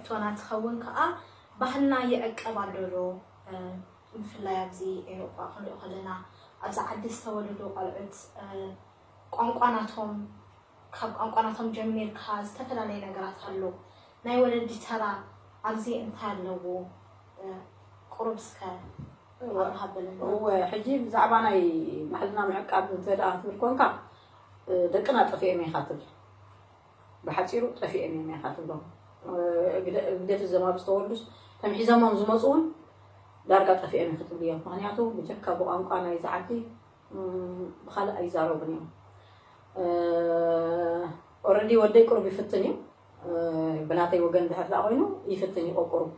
ቶና ትኸውን ከዓ ባህልና ይዕቀብ ኣሎ ዶ? ብፍላይ ኣብዚ ኤውሮጳ ክንሪኦ ከለና ኣብዚ ዓዲ ዝተወለዱ ቆልዑት ቋንቋ ናቶም ካብ ቋንቋ ናቶም ጀሚርካ ዝተፈላለየ ነገራት ኣሎ። ናይ ወለዲ ተራ ኣብዚ እንታይ ኣለዎ? ቁሩብ እስከ ኣብርሃ በለና። እወ፣ ሕጂ ብዛዕባ ናይ ባህልና ምዕቃብ እንተ ደኣ ትብል ኮንካ ደቅና ጠፊኦም ኢኻ ትብል። ብሓጺሩ ጠፊኦም እዮም ኢኻ ትብሎም። ግደፍ እዞም ኣብ ዝተወልዱስ ተምሒዞሞም ዝመፁ እውን ዳርጋ ጠፊኦም ኢኻ ትብል እዮም። ምክንያቱ ብጀካ ብቋንቋ ናይዚ ዓዲ ብካልእ ኣይዛረቡን እዮም። ኦረዲ ወደይ ቅሩብ ይፍትን እዩ። ብናተይ ወገን ድሕር ዳ ኮይኑ ይፍትን እዩ። ቁሩብ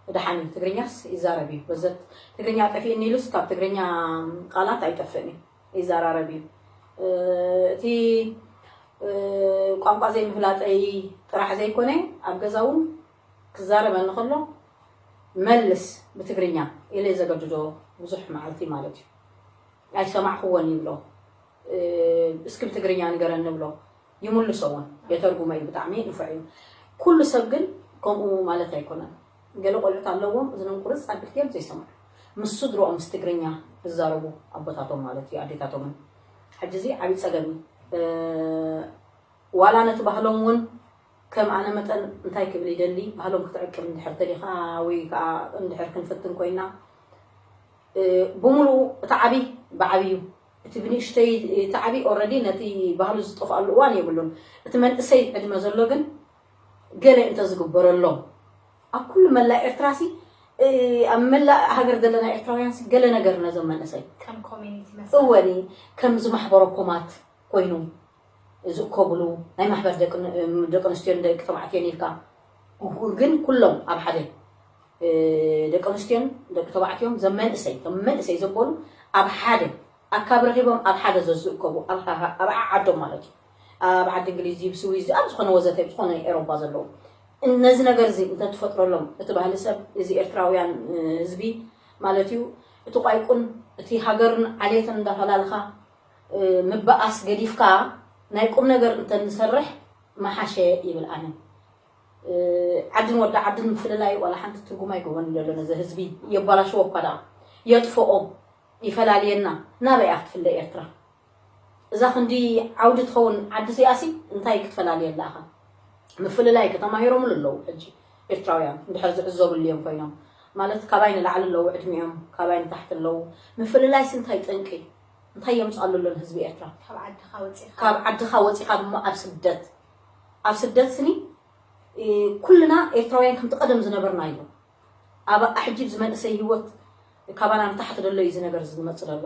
ደሓን እዩ። ትግርኛስ ይዛረብ እዩ። በዘት ትግርኛ ጠፊእኒ ኢሉስ ካብ ትግርኛ ቃላት ኣይጠፍእን እዩ። ይዘራረብ እዩ። እቲ ቋንቋ ዘይምፍላጠይ ጥራሕ ዘይኮነ ኣብ ገዛ እውን ክዛረበኒ ከሎ መልስ ብትግርኛ ኢለ ዘገድዶ ብዙሕ መዓልቲ ማለት እዩ። ኣይሰማዕክዎን ይብሎ። እስኪ ብትግርኛ ንገረኒ ብሎ ይምልሶ እውን የተርጉሞ እዩ። ብጣዕሚ ንፉዕ እዩ። ኩሉ ሰብ ግን ከምኡ ማለት ኣይኮነን። ገለ ቆልዑት ኣለዎም እዝኖም ቁርፅ ኣቢልክዮም ዘይሰምዑ ምስ ስድርኦም ምስ ትግርኛ ዝዛረቡ ኣቦታቶም ማለት እዩ ኣዴታቶምን። ሕጂ እዚ ዓብዪ ፀገም እዩ። ዋላ ነቲ ባህሎም እውን ከም ኣነ መጠን እንታይ ክብል ይደሊ ባህሎም ክትዕቅብ እንድሕር ተሊኻ ወይ ከዓ እንድሕር ክንፍትን ኮይና ብምሉኡ እቲ ዓብዪ ብዓብዩ እቲ ብንእሽተይ እቲ ዓብዪ ኦረዲ ነቲ ባህሉ ዝጠፍኣሉ እዋን የብሉን። እቲ መንእሰይ ዕድመ ዘሎ ግን ገለ እንተዝግበረሎም ኣብ ኩሉ መላእ ኤርትራ ሲ ኣብ መላእ ሃገር ዘለና ኤርትራውያን ሲ ገለ ነገር ነዞም መንእሰይ ከም ኮሚኒቲ እወኒ ከምዚ ማሕበረኮማት ኮይኑ ዝእከብሉ ናይ ማሕበር ደቂ ኣንስትዮን ደቂ ተባዕትዮን ኢልካ ግን ኩሎም ኣብ ሓደ ደቂ ኣንስትዮን ደቂ ተባዕትዮን ዘመንእሰይ ከም መንእሰይ ዘበሉ ኣብ ሓደ ኣካብ ረኺቦም ኣብ ሓደ ዘዝእከቡ ኣብ ዓዶም ማለት እዩ። ኣብ ዓዲ እንግሊዝ እዩ፣ ስዊዝ ኣብ ዝኾነ ወዘተ ዝኾነ ኤሮፓ ዘለዉ ነዚ ነገር እዚ እንተትፈጥረሎም እቲ ባህሊ ሰብ እዚ ኤርትራውያን ህዝቢ ማለት እዩ። እቲ ቋይቁን እቲ ሃገርን ዓሌትን እንዳፈላለኻ ምበኣስ ገዲፍካ ናይ ቁም ነገር እንተንሰርሕ መሓሸ ይብል ኣነ። ዓድን ወዲ ዓድን ምፍልላይ ዋላ ሓንቲ ትርጉም ኣይገብሮን ዘሎ ነዚ ህዝቢ የባላሽዎ እኳ ደኣ የጥፍኦ ይፈላልየና። ናበይ እያ ክትፍለ ኤርትራ? እዛ ክንዲ ዓውዲ ትኸውን ዓዲ እዚኣሲ እንታይ ክትፈላልየላ እኻ? ምፍልላይ ከተማሂሮምሉ ኣለዉ ሕጂ ኤርትራውያን እንድሕር ዝዕዘብሉ እዮም ኮይኖም ማለት ካባይ ንላዕሊ ኣለዉ ዕድሚኦም ካባይ ንታሕቲ ኣለዉ። ምፍልላይሲ እንታይ ጠንቂ እንታይ የምፅኣሉ ኣሎ ንህዝቢ ኤርትራ? ካብ ዓድኻ ወፂኻ ካብ ዓድኻ ወፂኻ ድማ ኣብ ስደት ኣብ ስደት ስኒ ኩልና ኤርትራውያን ከምቲ ቀደም ዝነበርና እዩ። ኣብ ሕጂ ዝመንእሰይ ህይወት ካባና ንታሕቲ ደሎ እዩ እዚ ነገር ዝመፅእ ዘሎ።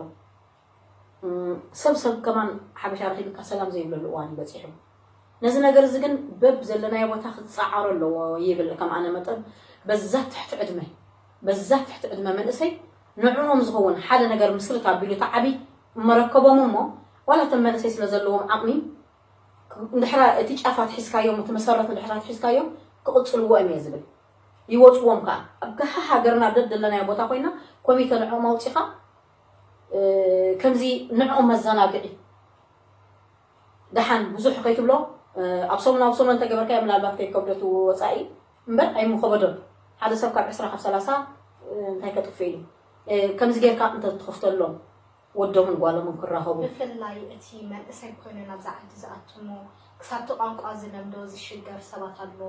ሰብ ሰብ ከማን ሓበሻ ረኺብካ ሰላም ዘይብለሉ እዋን እዩ በፂሑ። ነዚ ነገር እዚ ግን በብ ዘለናዮ ቦታ ክፀዓሮ ኣለዎ ይብል ከም ኣነ መጠን በዛ ትሕቲ ዕድመ በዛ ትሕቲ ዕድመ መንእሰይ ንዕኦም ዝኸውን ሓደ ነገር ምስርት ኣቢሉ ተዓቢ እመረከቦም እሞ ዋላ እቶም መንእሰይ ስለ ዘለዎም ዓቕሚ እንድሕራ እቲ ጫፋት ሒዝካዮም እቲ መሰረት እንድሕራ ሒዝካዮም ክቕፅልዎ እዮም እየ ዝብል። ይወፅዎም ከዓ ኣብ ገሓ ሃገርና ደድ ዘለናዮ ቦታ ኮይና ኮሚተ ንዕኦም ኣውፂኻ ከምዚ ንዕኦም መዘናግዒ ደሓን ብዙሕ ከይትብሎ ኣብ ሰሙን ኣብ ሰሙን እንተገበርካዮ ምናልባት ከይከብደቱ ወፃኢ እምበር ኣይምኸበዶን። ሓደ ሰብ ካብ ዕስራ ካብ ሰላሳ እንታይ ከጥፍእ ኢሉ ከምዚ ጌርካ እንተትኸፍተሎም ወዶምን ጓሎምን ክራኸቡ። ብፍላይ እቲ መንእሰይ ኮይኑ ናብዛ ዓዲ ዝኣቱ እሞ ክሳብ እቲ ቋንቋ ዝለምዶ ዝሽገር ሰባት ኣሎ።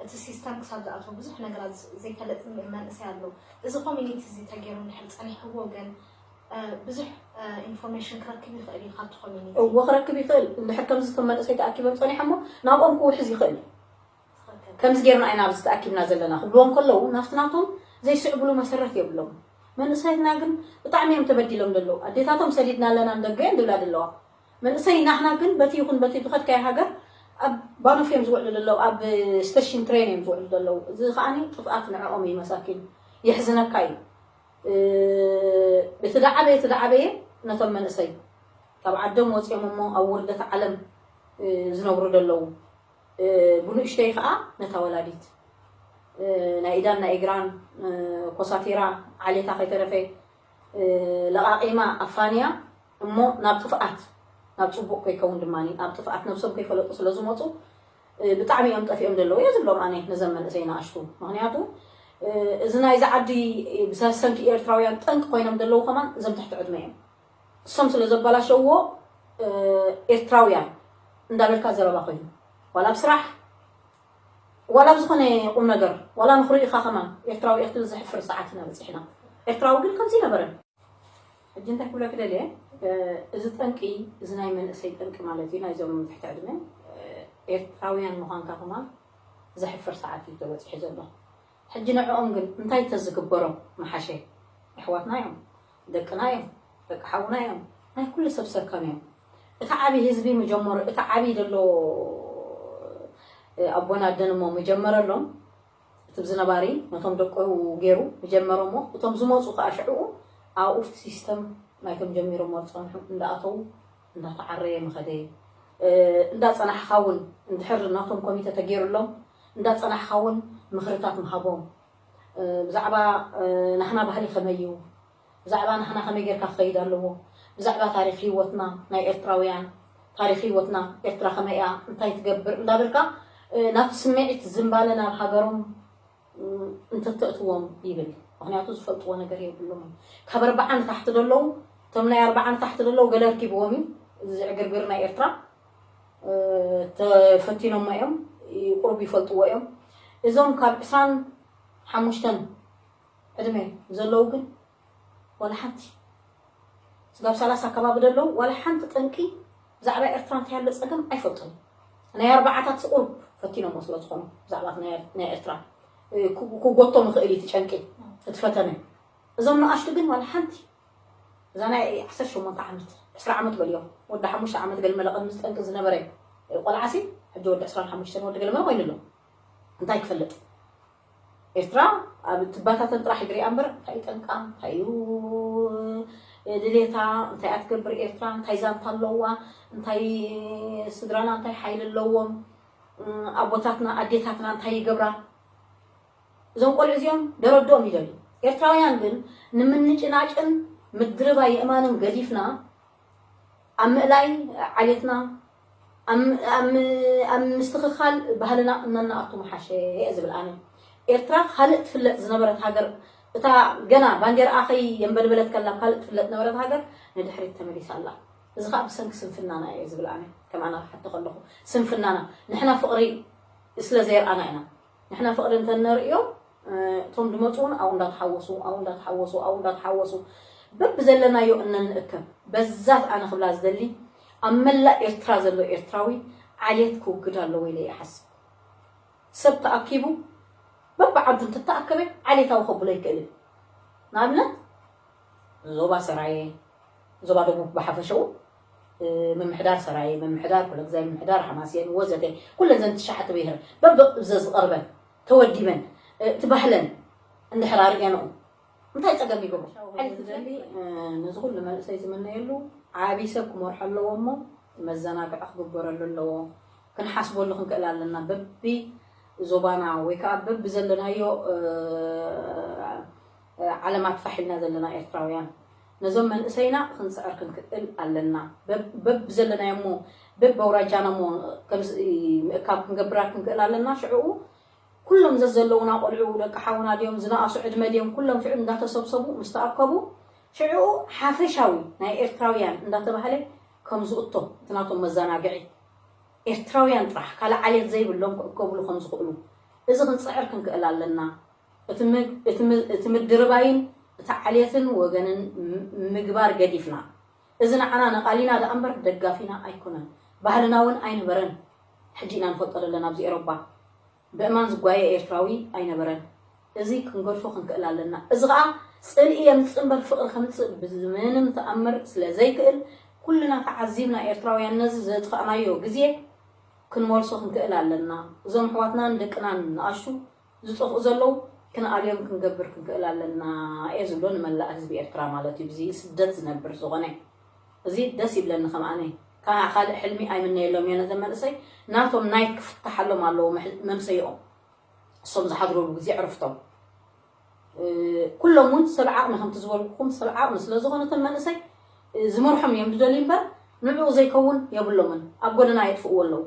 እቲ ሲስተም ክሳብ ዝኣትዎ ብዙሕ ነገራት ዘይፈለጥ መንእሰይ ኣሎ። እዚ ኮሚኒቲ እዚ ተገይሩ እንድሕር ፀኒሕዎ ግን ብዙሕ ኢንፎርሜሽን ክረክብ ይኽእል እዩ ካብቲ ኮሚኒቲ። እዎ ክረክብ ይኽእል። እንድሕር ከምዚ እቶም መንእሰይ ተኣኪቦም ፀኒሖሞ ናብኦም ክውሕዝ ይኽእል እዩ። ከምዚ ጌርና ኢና ኣብዚ ተኣኪብና ዘለና ክብልዎም ከለዉ ናብቲ ናቶም ዘይስዕብሉ መሰረት የብሎም። መንእሰያትና ግን ብጣዕሚ እዮም ተበዲሎም ዘለዉ። ኣዴታቶም ሰዲድና ኣለና ንደገ እየን ዝብላ ዘለዋ። መንእሰይ ናህና ግን በቲ ይኹን በቲ ዝኸድካዮ ሃገር ኣብ ባኖፍ እዮም ዝውዕሉ ዘለዉ፣ ኣብ ስቴሽን ትሬን እዮም ዝውዕሉ ዘለዉ። እዚ ከዓኒ ጥፍኣት ንዕኦም እዩ መሳኪን። የሕዝነካ እዩ። እቲ ደዓበየ እቲ ደዓበየ ነቶም መንእሰይ ካብ ዓዶም ወፂኦም እሞ ኣብ ውርደት ዓለም ዝነብሩ ዘለዉ ብንእሽተይ ከዓ ነታ ወላዲት ናይ ኢዳን ናይ እግራን ኮሳቲራ ዓሌታ ከይተረፈ ለቓቒማ ኣፋንያ እሞ ናብ ጥፍኣት ናብ ፅቡቕ ከይከውን ድማ ናብ ጥፍኣት ነብሶም ከይፈለጡ ስለ ዝመፁ ብጣዕሚ እዮም ጠፊኦም ዘለዉ እየ ዝብሎም ኣነ ነዘም መንእሰይ ንኣሽቱ። ምክንያቱ እዚ ናይዚ ዓዲ ብሰሰንኪ ኤርትራውያን ጠንቂ ኮይኖም ዘለዉ ከማን እዞም ትሕቲ ዕድመ እዮም። እሶም ስለ ዘባላሸዎ ኤርትራውያን እንዳበልካ ዘረባ ኮይኑ ዋላ ኣብ ስራሕ ዋላ ኣብ ዝኾነ ቁም ነገር ዋላ ንክርኢኻ ከማን ኤርትራዊ ኤርትል ዘሕፍር ሰዓት ኢና በፂሕና። ኤርትራዊ ግን ከምዚ ነበረ። ሕጂ እንታይ ክብለክ ደልየ፣ እዚ ጠንቂ፣ እዚ ናይ መንእሰይ ጠንቂ ማለት እዩ፣ ናይዞም ትሕቲ ዕድመ ኤርትራውያን ምዃንካ ከማን ዘሕፍር ሰዓት እዩ ተበፂሑ ዘሎ። ሕጂ ንዕኦም ግን እንታይ ተዝግበሮም ምሓሸ? ኣሕዋትና እዮም፣ ደቅና እዮም፣ ደቂ ሓውና እዮም፣ ናይ ኩሉ ሰብ ሰከም እዮም። እቲ ዓብዪ ህዝቢ ምጀመሩ፣ እቲ ዓብዪ ደሎ ኣቦና ኣደን እሞ ምጀመረሎም እቲ ብዝነባሪ ነቶም ደቁ ገይሩ ምጀመረ እሞ እቶም ዝመፁ ከዓ ሽዕኡ ኣብኡ ኣብቲ ሲስተም ናይቶም ጀሚሮሞ ዝፀንሑ እንዳኣተዉ እንዳተዓረየ ምኸደ። እንዳፀናሕኻ እውን እንድሕር ናቶም ኮሚተ ተገይሩሎም እንዳፀናሕኻ እውን ምኽርታት ምሃቦም። ብዛዕባ ናህና ባህሊ ከመይ እዩ፣ ብዛዕባ ናህና ከመይ ጌርካ ክኸይድ ኣለዎ፣ ብዛዕባ ታሪክ ህይወትና ናይ ኤርትራውያን፣ ታሪክ ህይወትና ኤርትራ ከመይ እያ፣ እንታይ ትገብር እንዳበልካ ናብቲ ስምዒት ዝንባለ ናብ ሃገሮም እንተተእትዎም ይብል። ምክንያቱ ዝፈልጥዎ ነገር የብሎም። ካብ ኣርባዓ ንታሕቲ ደለዉ፣ እቶም ናይ ኣርባዓ ንታሕቲ ደለዉ ገለ ኣርኪብዎም እዩ። እዚ ዕግርግር ናይ ኤርትራ ተፈቲኖሞ እዮም፣ ቁሩብ ይፈልጥዎ እዮም። እዞም ካብ ዕስራን ሓሙሽተን ዕድመ ዘለዉ ግን ዋላ ሓንቲ ስጋብ ሰላሳ ኣከባቢ ደለዉ ዋላ ሓንቲ ጠንቂ ብዛዕባ ኤርትራ እንታይ ኣሎ ፀገም ኣይፈልጡን። ናይ ኣርባዓታት ቁሩብ ፈቲኖሞ ስለ ዝኾኑ ብዛዕባ ናይ ኤርትራ ክጎቶም ይኽእል እዩ እቲ ጨንቂ እቲ ፈተነ። እዞም ንኣሽቱ ግን ዋላ ሓንቲ እዛ ናይ ዓሰርተ ሸሞንተ ዓመት ዕስራ ዓመት በልዮም ወዲ ሓሙሽተ ዓመት ገልመለ ቅድሚ ዝጠንቂ ዝነበረ ቆልዓሲ ሕጂ ወዲ ዕስራን ሓሙሽተን ወዲ ገልመለ ኮይኑ ኣሎ። እንታይ ክፈልጥ? ኤርትራ ኣብ ትባታተን ጥራሕ ይግሪኣ እምበር እንታይ እዩ ጠንቃ፣ እንታይ እዩ ድሌታ፣ እንታይ እያ ትገብር ኤርትራ፣ እንታይ ዛንታ ኣለዋ፣ እንታይ ስድራና እንታይ ሓይሊ ኣለዎም፣ ኣቦታትና ኣዴታትና እንታይ ይገብራ። እዞም ቆልዑ እዚኦም ደረዶም ይደልዩ። ኤርትራውያን ግን ንምንጭናጭን ምድርባይ የእማንን ገዲፍና ኣብ ምእላይ ዓሌትና ኣብ ምስትኽኻል ባህልና እነናኣቱ ምሓሸ እየ ዝብል ኣነ። ኤርትራ ካልእ ትፍለጥ ዝነበረት ሃገር እታ ገና ባንዴርኣ ከይ የንበልበለት ከላ ካልእ ትፍለጥ ነበረት ሃገር ንድሕሪት ተመሊሳ ኣላ። እዚ ከዓ ብሰንኪ ስንፍናና እየ ዝብል ኣነ። ከም ኣነ ክሓቶ ከለኹ ስንፍናና ንሕና ፍቕሪ ስለ ዘየርኣና ኢና። ንሕና ፍቕሪ እንተነርእዮም እቶም ዝመፁ እውን ኣብኡ እንዳተሓወሱ ኣብኡ እንዳተሓወሱ ኣብኡ እንዳተሓወሱ በብዘለናዮ እነንእከብ። በዛት ኣነ ክብላ ዝደሊ ኣብ መላእ ኤርትራ ዘሎ ኤርትራዊ ዓሌት ክውግድ ኣለዎ ኢለ ይሓስብ። ሰብ ተኣኪቡ በብዓዱ እንተተኣከበ ዓሌታዊ ከብሎ ይክእል እዩ። ንኣብነት ዞባ ሰራየ፣ ዞባ ደቡብ ብሓፈሸኡ ምምሕዳር ሰራየ፣ ምምሕዳር ኩለግዛይ፣ ምምሕዳር ሓማስየን ወዘተ ኩለን ዘን ትሽዓተ ብሄር በብዘዝቐርበን ተወዲበን እቲ ባህለን እንድሕር ኣርእየንኡ እንታይ ፀገም ይገብሩ? ሓሊፉ ዝደሊ ነዚ ኩሉ መንእሰይ ዝምነየሉ ዓብዪ ሰብ ክመርሖ ኣለዎ እሞ መዘናግዒ ክግበረሉ ኣለዎ። ክንሓስበሉ ክንክእል ኣለና በቢ ዞባና ወይ ከዓ በቢ ዘለናዮ ዓለማት ፋሕ ኢልና ዘለና ኤርትራውያን ነዞም መንእሰይና ክንፅዕር ክንክእል ኣለና። በብ ዘለናዮ እሞ በብ ኣውራጃና እሞ ከምዚ ምእካብ ክንገብራ ክንክእል ኣለና። ሽዕኡ ኩሎም ዘዘለዉና ቆልዑ ደቂ ሓውና ድዮም ዝነኣሱ ዕድመ ድዮም ኩሎም ሽዑ እንዳተሰብሰቡ ምስ ተኣከቡ ሽዕኡ ሓፈሻዊ ናይ ኤርትራውያን እንዳተባህለ ከም ዝእቶ እቲ ናቶም መዘናግዒ ኤርትራውያን ጥራሕ ካልእ ዓሌት ዘይብሎም ክእከብሉ ከም ዝኽእሉ እዚ ክንፅዕር ክንክእል ኣለና። እቲ ምድርባይን እቲ ዓሌትን ወገንን ምግባር ገዲፍና እዚ ንዓና ነቓሊና ደኣ እምበር ደጋፊና ኣይኮነን። ባህልና እውን ኣይነበረን። ሕጂ ኢና ንፈልጦ ዘለና ኣብዚ ኤሮባ ብእማን ዝጓየ ኤርትራዊ ኣይነበረን። እዚ ክንገድፎ ክንክእል ኣለና። እዚ ኸኣ ጽልኢ የምጽእ እምበር ፍቕሪ ከምጽእ ብምንም ተኣምር ስለ ዘይክእል ኩልና ተዓዚብና ኤርትራውያን ነዚ ዘጥፋእናዮ ግዜ ክንመልሶ ክንክእል ኣለና። እዞም ኣሕዋትናን ደቅናን ንኣሽቱ ዝጠፍኡ ዘለዉ ክንኣልዮም ክንገብር ክንክእል ኣለና እየ ዝብሎ ንመላእ ህዝቢ ኤርትራ ማለት እዩ። ብዚ ስደት ዝነብር ዝኾነ እዚ ደስ ይብለኒ ከም ኣነ ካልእ ሕልሚ ኣይምነየሎም እየ ነዘ መንእሰይ ናቶም ናይ ክፍታሓሎም ኣለዎ መምሰይኦም እሶም ዝሓድረሉ ግዜ ዕረፍቶም ኩሎም እውን ሰብ ዓቕሚ ከምቲ ዝበልኩኹም ሰብ ዓቕሚ ስለ ዝኾነቶም መንእሰይ ዝመርሖም እዮም ዝደልዩ እምበር ንዕኡ ዘይከውን የብሎምን ኣብ ጎደና የጥፍእዎ ኣለዉ።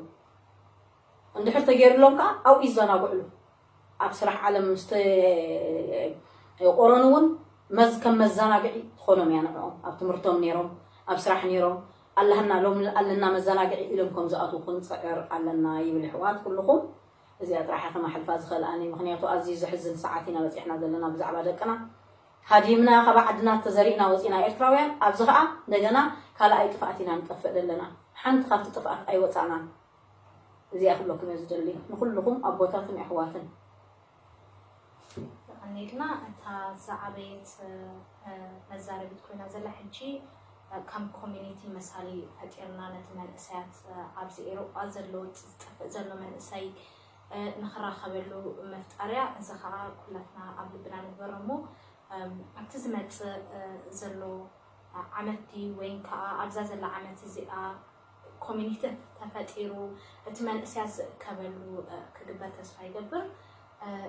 እንድሕር ተገይሩሎም ከዓ ኣብኡ ይዘናግዕሉ። ኣብ ስራሕ ዓለም ምስ ተቆረኑ እውን መዝ ከም መዘናግዒ ትኾኖም እያ ንዕኦም። ኣብ ትምህርቶም ነይሮም፣ ኣብ ስራሕ ነይሮም፣ ኣላህና ሎም ኣለና መዘናግዒ ኢሎም ከም ዝኣትዉ ክንፅዕር ኣለና ይብል። ኣሕዋት ኩልኹም እዚኣ ጥራሕ እየ ከማሕልፋ ዝኽእል ኣነ፣ ምኽንያቱ ኣዝዩ ዘሕዝን ሰዓት ኢና በፂሕና ዘለና ብዛዕባ ደቅና። ሃዲምና ካብ ዓድና ተዘሪእና ወፂና ኤርትራውያን፣ ኣብዚ ከዓ እንደገና ካልኣይ ጥፍኣት ኢና ንጠፍእ ዘለና። ሓንቲ ካብቲ ጥፍኣት ኣይወፃእናን። እዚኣ ክብለኩም እየ ዝደሊ ንኩልኩም ኣቦታትን ኣሕዋትን። ኣኔድና እታ ዝዓበየት መዛረቢት ኮይና ዘላ ሕጂ ከም ኮሚኒቲ መሳሊ ፈጢርና ነቲ መንእሰያት ኣብዚ ኤሮጳ ዘሎ ዝጠፍእ ዘሎ መንእሰይ ንክራኸበሉ መፍጠርያ። እዚ ከዓ ኩላትና ኣብ ልብና ንግበሮ እሞ ኣብቲ ዝመፅእ ዘሎ ዓመት ድዩ ወይን ከዓ ኣብዛ ዘላ ዓመት እዚኣ ኮሚኒቲ ተፈጢሩ እቲ መንእስያ ዝእከበሉ ክግበር ተስፋ ይገብር።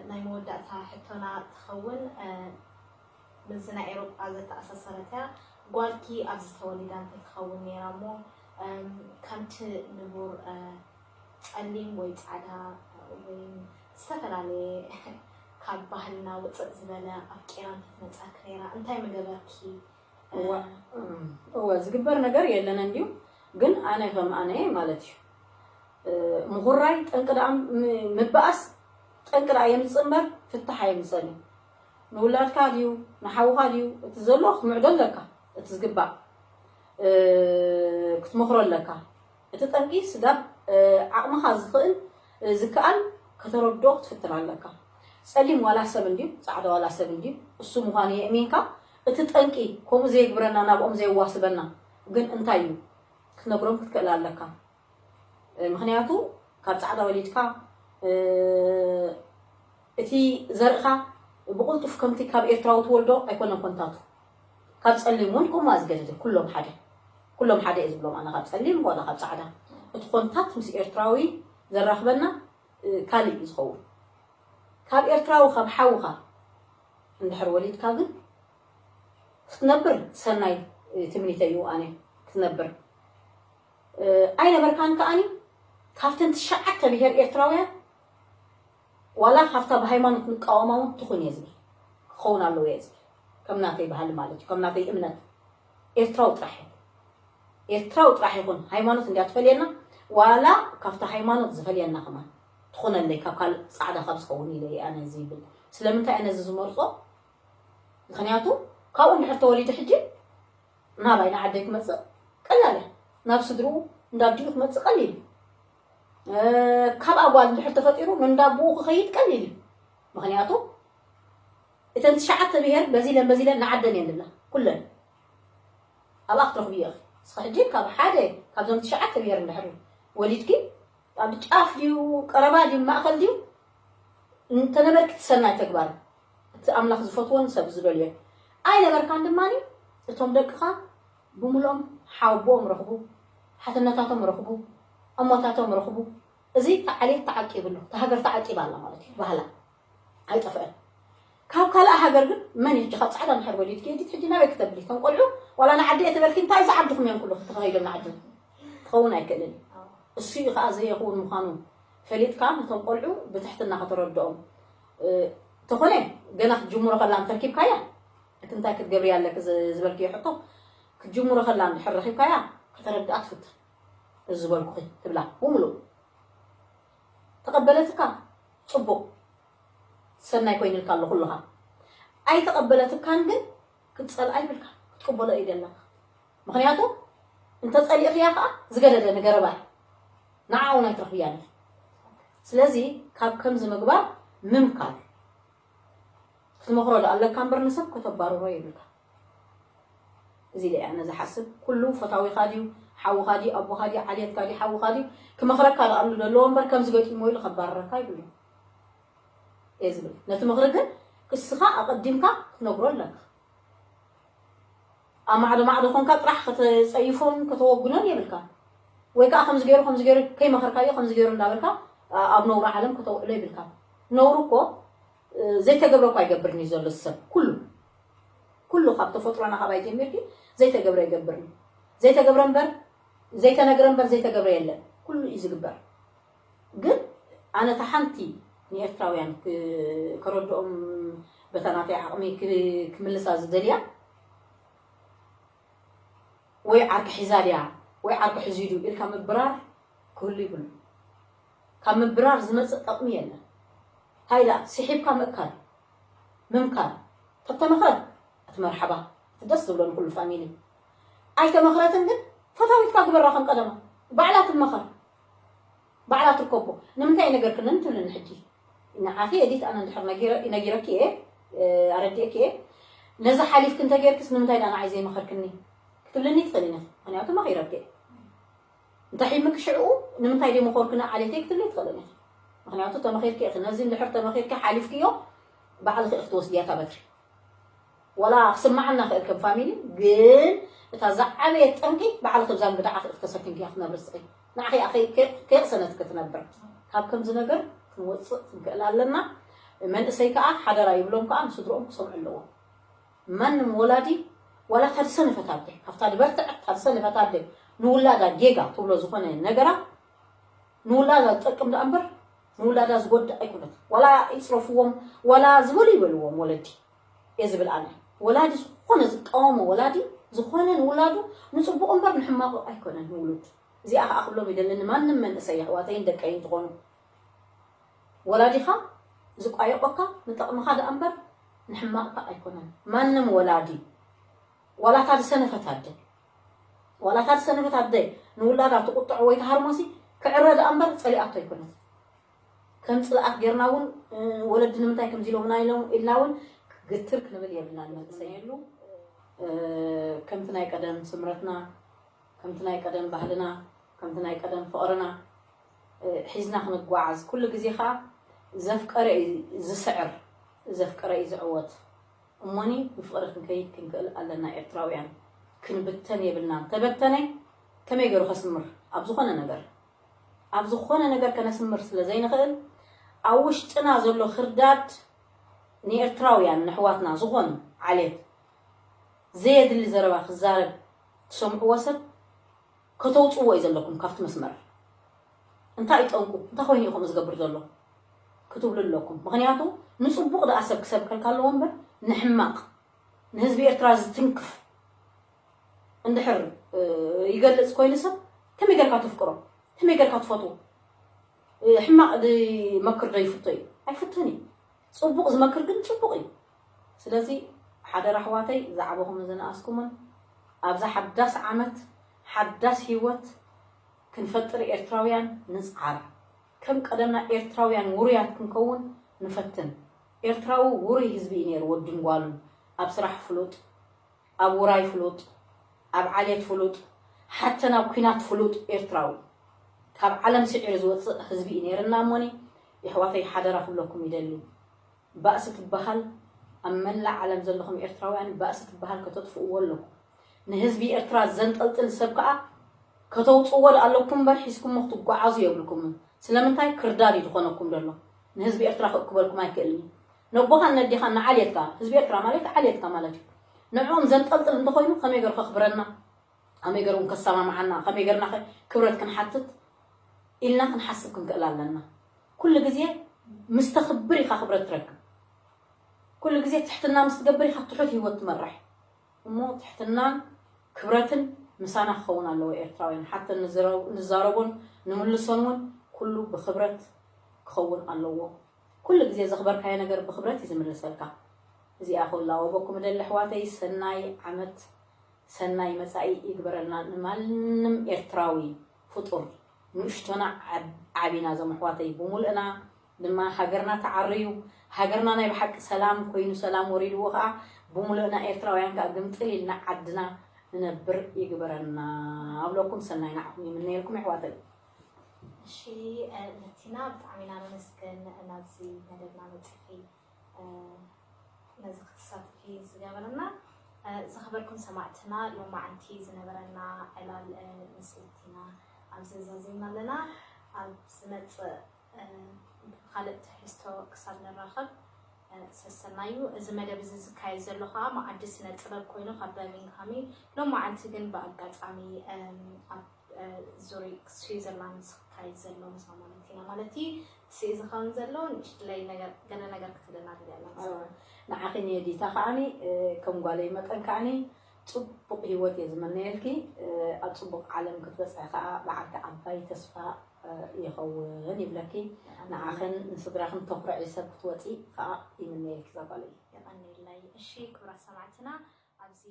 ናይ መወዳእታ ሕቶና ትኸውን ምስዚ ናይ ኤሮጳ ዘተኣሳሰረት እያ። ጓልኪ ኣብዚ ተወሊዳ እንታይ ትኸውን ነይራ እሞ ከምቲ ንቡር ፀሊም ወይ ፃዕዳ ወይ ዝተፈላለየ ካብ ባህልና ውፅእ ዝበለ ኣፍቂራ እንተትመፀኪ ነይራ እንታይ ምገበርኪ? እወ ዝግበር ነገር የለን እንዲዩ ግን ኣነ ከም ኣነ ማለት እዩ ምሁራይ ጠንቂ ደኣ ምበኣስ ጠንቂ ደኣ የምፅእ እምበር ፍታሕ ኣየምፀን እዩ ንውላድካ ድዩ ንሓውካ ድዩ እቲ ዘሎ ክትምዕዶ ኣለካ እቲ ዝግባእ ክትመክሮ ኣለካ እቲ ጠንቂ ስጋብ ዓቕምኻ ዝኽእል ዝከኣል ከተረድኦ ክትፍትን ኣለካ ጸሊም ዋላ ሰብ እንድዩ ጻዕዳ ዋላ ሰብ እንድዩ እሱ ምዃኑ የእሚንካ እቲ ጠንቂ ከምኡ ዘየግብረና ናብኦም ዘየዋስበና ግን እንታይ እዩ ክትነግሮም ክትክእል ኣለካ ምኽንያቱ ካብ ጻዕዳ ወሊድካ እቲ ዘርእኻ ብቕልጡፍ ከምቲ ካብ ኤርትራዊ ትወልዶ ኣይኮነን ኮንታቱ ካብ ጸሊም እውን ከምኡ ዝገደደ ኩሎም ሓደ ኩሎም ሓደ እየ ዝብሎም ኣነ ካብ ጸሊም ዋላ ካብ ጻዕዳ እቲ ኮንታት ምስ ኤርትራዊ ዘራኽበና ካልእ እዩ ዝኸውን ካብ ኤርትራዊ ካብ ሓውኻ እንድሕር ወሊድካ ግን ክትነብር ሰናይ ትምኒተይ እዩ ኣነ ክትነብር ኣይነበርካን ከኣኒ ካብተን ትሽዓተ ብሄር ኤርትራውያን ዋላ ካብታ ብሃይማኖት ንቃወማ እውን ትኹን እየ ዝብል ክኸውን ኣለዎ እየ ዝብል ከም ናተይ ባህሊ ማለት እዩ ከም ናተይ እምነት ኤርትራዊ ጥራሕ ይኹን ኤርትራዊ ጥራሕ ይኹን ሃይማኖት እንዲያ ትፈልየና ዋላ ካብታ ሃይማኖት ዝፈልየና ከማን ትኾነለይ ካብ ካልእ ፃዕዳ ካብ ዝኸውን ኢለ ኣነ እዚ ይብል ስለምንታይ ኣነ እዚ ዝመርፆ ምኽንያቱ ካብኡ እንድሕር ተወሊዱ ሕጂ ናባይ ንዓደይ ክመፅእ ቀላል እያ ናብ ስድርኡ እንዳብዲኡ ክመፅእ ቀሊል እዩ ካብ ኣጓል እንድሕር ተፈጢሩ ንእንዳቦኡ ክኸይድ ቀሊል እዩ ምኽንያቱ እተን ትሽዓተ ብሄር በዚ ኢለን በዚ ኢለን ንዓደን እየን ዝብላ ኩለን ኣብኣ ክትረኽቢ ኢኺ እስኺ ሕጂ ካብ ሓደ ካብዞም ትሽዓተ ብሄር እንድሕር ወሊድኪ ኣብ ጫፍ ድዩ ቀረባ ድዩ ማእኸል ድዩ እንተነበርኪ ትሰናይ ተግባር እቲ ኣምላኽ ዝፈትዎን ሰብ ዝደልዮን ኣይነበርካን ድማ እቶም ደቅኻ ብምሎም ሓወቦኦም ረኽቡ ሓትነታቶም ረኽቡ እሞታቶም ረኽቡ እዚ ተዓልየት ተዓቂብሉ ተሃገር ተዓቂባ ኣላ ማለት እዩ ባህላ ኣይጠፍአን ካብ ካልእ ሃገር ግን መን እዩ ካብ ፃዕዳ እንድሕር ወሊድኪ ኤዲት ሕጂ ናበይ ክተብሊ እቶም ቆልዑ ዋላ ንዓዲ እየ ትበልኪ እንታይ ዝዓድኹም እዮም ኩሉ ክተኸይዶም ንዓዲ ክኸውን ኣይክእልን እዩ እሱ እዩ ከዓ ዘየኽውን ምዃኑ ፈሊጥካ ነቶም ቆልዑ ብትሕትና ከተረድኦም ተኾነ ገና ክትጅምሮ ከላ እንተርኪብካያ እቲ እንታይ ክትገብሪ ኣለኪ ዝበልክዮ ሕቶ ክትጅምሮ ከላ እንድሕር ረኺብካያ ከተረድኣ ትፍትን እዚ ዝበልኩኺ ትብላ ብምሉእ ተቐበለትካ ጽቡቕ ሰናይ ኮይንልካ ኣሎ ኩልኻ ኣይተቐበለትካን ግን ክትጸልኣ ይብልካ ክትቅበሎ እዩ ደለካ ምኽንያቱ እንተጸሊእኽያ ከዓ ዝገደደ ንገረባ ንዓ እውን ኣይትረኽብያን ስለዚ ካብ ከምዚ ምግባር ምምካር ክትመኽሮ ዶ ኣለካ እምበር ንሰብ ከተባርሮ የብልካ እዚ ደኣ ኣነ ዝሓስብ ኩሉ ፈታዊኻ ድዩ ሓውኻ ድዩ ኣቦኻ ድዩ ዓልየትካ ድዩ ሓውኻ ድዩ ክመኽረካ ደኣ ኣሎ ዘለዎ እምበር ከምዚ ገጢሞ ኢሉ ከባርረካ ይብሉ እየ ዝብል ነቲ ምኽሪ ግን እስኻ ኣቐዲምካ ክትነግሮ ኣለካ ኣብ ማዕዶ ማዕዶ ኮንካ ጥራሕ ከተጸይፎን ከተወግኖን የብልካ ወይ ከዓ ከምዚ ገይሩ ከምዚ ገይሩ ከይመኸርካዮ ከምዚ ገይሩ እንዳበልካ ኣብ ነውሪ ዓለም ከተውዕሎ የብልካ ነውሪ እኮ ዘይተገብረ እኳ ይገብርኒ ዘሎ ሰብ ኩሉ ኩሉ ካብ ተፈጥሮና ካባይ ጀሚርኪ ዘይተገብረ ይገብርኒ ዘይተገብረ እምበር ዘይተነግረ እምበር ዘይተገብረ የለን ኩሉ እዩ ዝግበር ግን ኣነ እታ ሓንቲ ንኤርትራውያን ክ- ከረድኦም በታ ናተይ ዓቕሚ ክ- ክምልሳ ዝደልያ፣ ወይ ዓርኪ ሒዛ ድያ ወይ ዓርኪ ሒዙ ድዩ ኢልካ ምብራር ክህሉ ይብሉ። ካብ ምብራር ዝመፅእ ጠቕሚ የለን። እንታይ ደኣ ስሒብካ ምእካል ምምካር። ተተመኽረት እቲ መርሓባ እቲ ደስ ዝብሎ ንኩሉ ፋሚሊ። ኣይተመኽረትን ግን ፈታዊትካ ግበራ ከም ቀደማ። ባዕላ ትመኸር፣ ባዕላ ትርከቦ። ንምንታይ ነገርክንን ትብልኒ ሕጂ? ንዓኺ ኤዲት ኣነ እንድሕር ነጊረ- ነጊረኪ እየ፣ ኣረዲእኪ እየ። ነዚ ሓሊፍኪ እንተጌርክስ ንምንታይ ደኣ ንዓይ ዘይመኸርክኒ ክትብልኒ ትኽእልኒ። ምክንያቱ መኺረኪ እየ። እንታይ ሒምኪ ሽዕኡ ንምንታይ ደይ መኾርክኒ ዓሌተይ ክትብሊ ትኽእልኒ። ምክንያቱ ተመኺርኪ ኢኺ። ነዚ እንድሕር ተመኺርኪ ሓሊፍክዮ ባዕልኺ ኢኺ ትወስድያ እታ በትሪ። ወላ ክስማዓና ክእል ከም ፋሚሊ፣ ግን እታ ዝዓበየት ጠንቂ ባዕልኺ ብዛ እንግዳዓ ክእል ተሰኪምኪያ ክትነብሪ ስቂ። ንዓኺ እያ ከይ- ከይ- ከየቕሰነትኪ ትነብር። ካብ ከምዚ ነገር ክንወፅእ ክንክእል ኣለና። መንእሰይ ከዓ ሓደራ ይብሎም ከዓ ንስድሮኦም ክሰምዑ ኣለዎም። ማንም ወላዲ ዋላ እታ ዝሰነፈት ኣደ ካብታ ዝበርትዐት እታ ዝሰነፈት ኣደ ንውላዳ ጌጋ ትብሎ ዝኾነ ነገራ ንውላዳ ዝጠቅም ደኣ እምበር ንውላዳ ዝጎድእ ኣይኮነት። ዋላ ይፅረፍዎም ዋላ ዝበሉ ይበልዎም ወለዲ እየ ዝብል ኣነ። ወላዲ ዝኾነ ዝቃወሞ ወላዲ ዝኾነ ንውላዱ ንፅቡቕ እምበር ንሕማቑ ኣይኮነን ንውሉድ። እዚኣ ከዓ ክብሎም ይደሊ ንማንም መንእሰይ ኣሕዋተይን ደቀይን ዝኾኑ ወላዲኻ ዝቋየቆካ ንጠቕምኻ ደኣ እምበር ንሕማቕካ ኣይኮነን። ማንም ወላዲ ዋላ እታ ዝሰነፈት ኣደ ዋላ እታ ዝሰነፈት ኣደ ንውላዳ ትቁጥዖ ወይ ትሃርሞሲ ክዕረ ደኣ እምበር ፀሊኣቶ ኣይኮነት። ከም ፅልኣት ጌርና እውን ወለዲ ንምንታይ ከምዚ ኢሎምና ኢሎም ኢልና እውን ግትር ክንብል የብልና ንመንእሰይ የሉ። ከምቲ ናይ ቀደም ስምረትና ከምቲ ናይ ቀደም ባህልና ከምቲ ናይ ቀደም ፍቕርና ሒዝና ክንጓዓዝ ኩሉ ግዜ ከዓ ዘፍቀረ እዩ ዝስዕር ዘፍቀረ እዩ ዝዕወት። እሞኒ ብፍቕሪ ክንከይድ ክንክእል ኣለና ኤርትራውያን። ክንብተን የብልና እንተበተነ ከመይ ገይሩ ከስምር ኣብ ዝኾነ ነገር ኣብ ዝኾነ ነገር ከነስምር ስለ ዘይንኽእል ኣብ ውሽጥና ዘሎ ክርዳድ ንኤርትራውያን ንሕዋትና ዝኾኑ ዓሌት ዘየድሊ ዘረባ ክዛረብ ትሰምዕዎ ሰብ ከተውፅዎ እዩ ዘለኩም ካብቲ መስመር። እንታይ እዩ ጠንቁ እንታይ ኮይኑ እዩ ከምኡ ዝገብር ዘሎ ክትብሉ ኣለኩም። ምክንያቱ ንፅቡቕ ደኣ ሰብ ክሰብከልካ ኣለዎ እምበር ንሕማቕ ንህዝቢ ኤርትራ ዝትንክፍ እንድሕር ይገልፅ ኮይኑ ሰብ ከመይ ገርካ ተፍቅሮ ከመይ ገርካ ትፈትዎ? ሕማቕ ዝመክር ዶ ይፍቶ እዩ? ኣይፍቶን እዩ። ፅቡቕ ዝመክር ግን ፅቡቕ እዩ። ስለዚ ሓደራ ኣሕዋተይ ዝዓበኹምን ዝነኣስኩምን ኣብዛ ሓዳስ ዓመት ሓዳስ ህይወት ክንፈጥር ኤርትራውያን ንፅዓር። ከም ቀደምና ኤርትራውያን ውሩያት ክንከውን ንፈትን። ኤርትራዊ ውሩይ ህዝቢ እዩ ነይሩ ወድን ጓሉን ኣብ ስራሕ ፍሉጥ ኣብ ውራይ ፍሉጥ ኣብ ዓሌት ፍሉጥ ሓተ ናብ ኲናት ፍሉጥ ኤርትራዊ ካብ ዓለም ስዒሩ ዝወፅእ ህዝቢ እዩ ነይርና እሞኒ የሕዋተይ ሓደራ ክብለኩም ይደሊ። ባእሲ ትበሃል ኣብ መላእ ዓለም ዘለኹም ኤርትራውያን ባእሲ ትበሃል ከተጥፍእዎ ኣለኩም። ንህዝቢ ኤርትራ ዘንጠልጥል ሰብ ከዓ ከተውፅዎ ኣለኩም እምበር ሒዝኩሞ ክትጓዓዙ የብልኩምን። ስለምንታይ ክርዳድ እዩ ዝኾነኩም ዘሎ። ንህዝቢ ኤርትራ ክእክበልኩም ኣይክእልን እዩ። ነቦኻን ነዴኻን ንዓሌትካ ህዝቢ ኤርትራ ማለት ዓሌትካ ማለት እዩ። ንዕኦም ዘንጠልጥል እንተኾይኑ ከመይ ገይሩ ከኽብረና ከመይ ገይሩ እውን ከሰማምዓና ከመይ ገርና ክብረት ክንሓትት ኢልና ክንሓስብ ክንክእል ኣለና። ኩሉ ግዜ ምስ ተኽብር ኢኻ ክብረት ትረክብ። ኩሉ ግዜ ትሕትና ምስ ትገብር ኢኻ ትሑት ህይወት ትመርሕ። እሞ ትሕትናን ክብረትን ምሳና ክኸውን ኣለዎ። ኤርትራውያን ሓተን ንዛረቦን ንምልሶን እውን ኩሉ ብክብረት ክኸውን ኣለዎ። ኩሉ ግዜ ዘኽበርካዮ ነገር ብክብረት እዩ ዝምልሰልካ። እዚኣ ክላወበኩም እደሊ ኣሕዋተይ። ሰናይ ዓመት ሰናይ መጻኢ ይግበረልና ንማንም ኤርትራዊ ፍጡር ንእሽቶና ዓቢና። እዞም ኣሕዋተይ ብሙሉእና ድማ ሃገርና ተዓርዩ ሃገርና ናይ ብሓቂ ሰላም ኮይኑ ሰላም ወሪድዎ ከዓ ብሙሉእና ኤርትራውያን ከዓ ግምጥል ኢልና ዓድና ንነብር ይግበረና። ኣብለኩም ሰናይ ንዓኹም ይምነየልኩም ኣሕዋተይ። እሺ ነቲና ብጣዕሚ ኢና ነመስግን ናብዚ መደብና መፂኺ ነዚ ክትሳተፊ ዝገበረና። ዝኸበርኩም ሰማዕትና ሎማዓንቲ ዝነበረና ዕላል ምስልቲና ኣብዚ ዛዚምና ኣለና። ኣብ ዝመፅእ ካልእ ትሕዝቶ ክሳብ ንራኸብ ሰሰናዩ። እዚ መደብ እዚ ዝካየድ ዘሎ ከዓ መዓዲ ስነ ጥበብ ኮይኑ ካብ በርሚንግሃም እዩ። ሎማዓንቲ ግን ብኣጋጣሚ ኣብ ዙሪ ስዊዘርላንድ ስክታይ ዘሎ ምሳ ማለት ኢና ማለት እዩ። ስኢ ዝኸውን ዘሎ ንእሽትለይ ነገር ገለ ነገር ክትብለና ደልያ ኣላ። ንዓኺ ንየዲታ ከዓኒ ከም ጓለይ መጠን ከዓኒ ጽቡቕ ህይወት እየ ዝመነየልኪ። ኣብ ጽቡቕ ዓለም ክትበጽሒ ከዓ ብዓልቲ ዓባይ ተስፋ ይኸውን ይብለኪ። ንዓኽን ንስድራኽን ተኩርዒ ሰብ ክትወፂ ከዓ ይምነየልኪ እዛ ጓለይ። የቐንየለይ። እሺ ክቡራት ሰማዕትና ኣብዚ